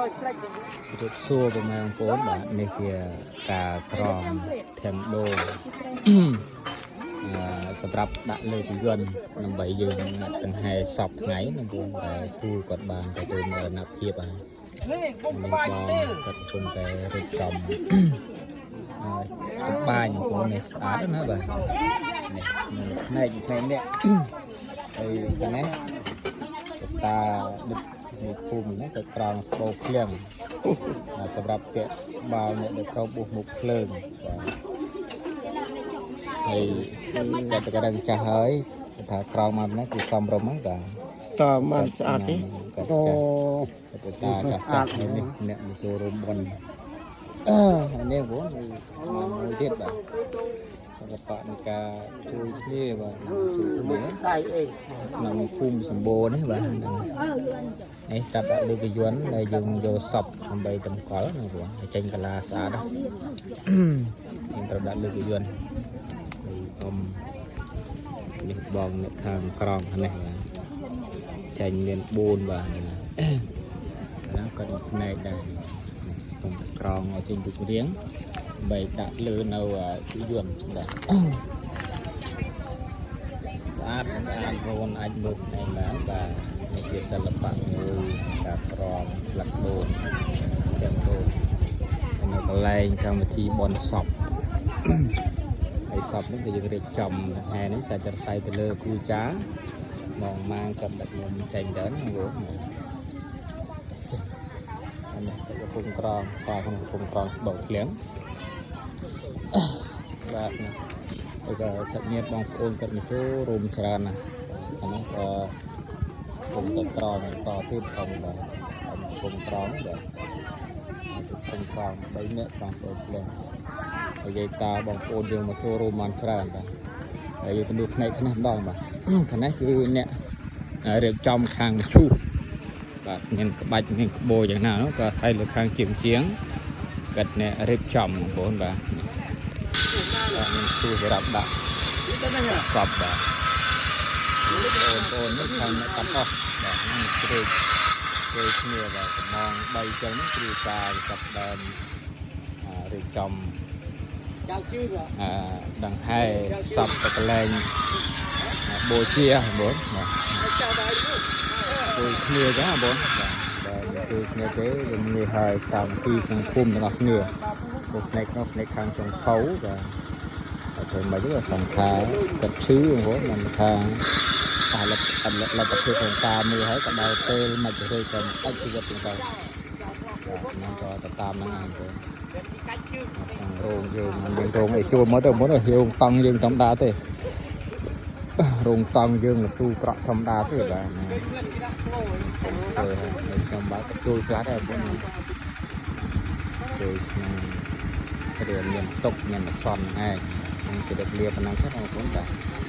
ជម្រាបសួរពុកម៉ែបងប្អូនបាទនេះជាការក្រងធាំងដូង សម្រាប់ដាក់លើពយន្តដើម្បីយើងដង្ហែសពថ្ងៃបងប្អូនតែគូគាត់បានទទួលមរណភាពហើយ នេះពុំ នេះ ក្បាច់ បង ទេ គាត់កំពុងតែរៀបចំ ត្បាញបងប្អូននេះស្អាតណាស់បាទនេះនៅផ្នែកផ្នែកនេះហើយខាងនេះតាដឹកនេះភូមិនេះទៅក្រងស្បូវភ្លៀងសម្រាប់តាក់បាល់អ្នកដែលត្រូវបួសមុខភ្លើងបាទហើយគាត់ទៅករឹងចាស់ហើយគាត់ថាក្រងមកនេះគឺសំរុំហ្នឹងបាទ តើมันស្អាតទេ គាត់ អូ ចាស់គាត់តាចាស់ចាស់នេះអ្នកមកចូលរួមបុណ្យអឺនេះបងមកមួយទៀតបាទសិល្បៈនៃការជួយគ្នាបាទជួយគ្នា ដៃអី ក្នុងភូមិសម្បូរនេះបាទហ្នឹងនេះស្រាប់ដាក់លើកយន្តដែលយើងយកសពដើម្បីតម្កល់ណាបងឲ្យចេញកាឡាស្អាតណាយើងត្រូវដាក់លើកយន្តហើយអ៊ំនេះបងអ្នកខាងក្រងខាងនេះបាទចេញមាន4បាទហ្នឹងហ្នឹងគាត់មកផ្នែកដែរកំពុងក្រងឲ្យចេញរូបរាងដើម្បីដាក់លើនៅយន្តបាទ ស្អាតស្អាតបងប្អូនអាចមើលផ្នែកបានបាទនេះជាសិល្បៈមួយការក្រងស្លឹកដូងទាំងដូងនៅកន្លែងកម្មវិធីបុណ្យសព ហើយសពនេះគឺយើងរៀបចំហែនេះតែតែរស័យទៅលើគ្រូចាម៉ងម៉ាងកាត់ដឹកនំចេញទៅណាបងប្អូនអានេះកំពុងក្រងតក្នុងកំពុងក្រងស្បូវភ្លៀងបាទនេះ ហើយក៏សាច់ញាតិបងប្អូនគាត់មកចូលរួមច្រើនណាស់អានោះក៏កំពុងតែក្រងតទៀតផងបាទកំពុងក្រងបាទកំពុងក្រង3នាក់បងប្អូនភ្លៀងហើយយាយតាបងប្អូនយើងមកចូលរួមបានច្រើនបាទហើយយើងទៅមើលផ្នែកខ្លះម្ដងបាទខាងនេះគឺអ្នករៀបចំខាងមឈូសបាទមានក្បាច់មានក្បូរយ៉ាងណានោះក៏អាស្រ័យលើខាងជាងជាងគាត់អ្នករៀបចំបងប្អូនបាទបាទមានឈូសសម្រាប់ដាក់ កប់បាទបងប្អូននេះខាងអ្នកកាត់អស់បាទហ្នឹងជ្រែកជ្រែកគ្នាបាទកំង3ចឹងហ្នឹងគ្រូតាចាប់ដើមរៀបចំ ចៅជឿ អឺដង្ហែសពទៅកន្លែងបូជាបងប្អូនបាទ ចៅដៃ ជួយគ្នាចឹងបងប្អូនបាទបើជួយគ្នាទេវាងាយហើយសាមគ្គីក្នុងភូមិទាំងអស់គ្នាពួកផ្នែកនោះផ្នែកខាងចុងភៅបាទហើយធ្វើម៉េចទៅសង្ខារគាត់ឈឺបងប្អូនមិនថា អលទ្ធលទ្ធភាពក្នុងការមើលហើយក៏ដល់ពេលមិនទៅក៏មិនជីវិតទាំងទៅបាទហ្នឹងក៏ទៅតាមហ្នឹងឯងទៅ កាច់ជឿ ខាងរោងយើងមិនមានរោងអីជួលមកទៅមុនរោងតង់យើងធម្មតាទេរោងតង់យើងលស៊ូប្រក់ធម្មតាទេបាទណាទៅហើយខ្ញុំបាទក៏ជួយខ្លះដែរបងជួយក្នុងរឿងមានទុកមានអសន្នឯងខ្ញុំជម្រាបលាប៉ុណ្ណឹងទៅបងប្អូនបាទ។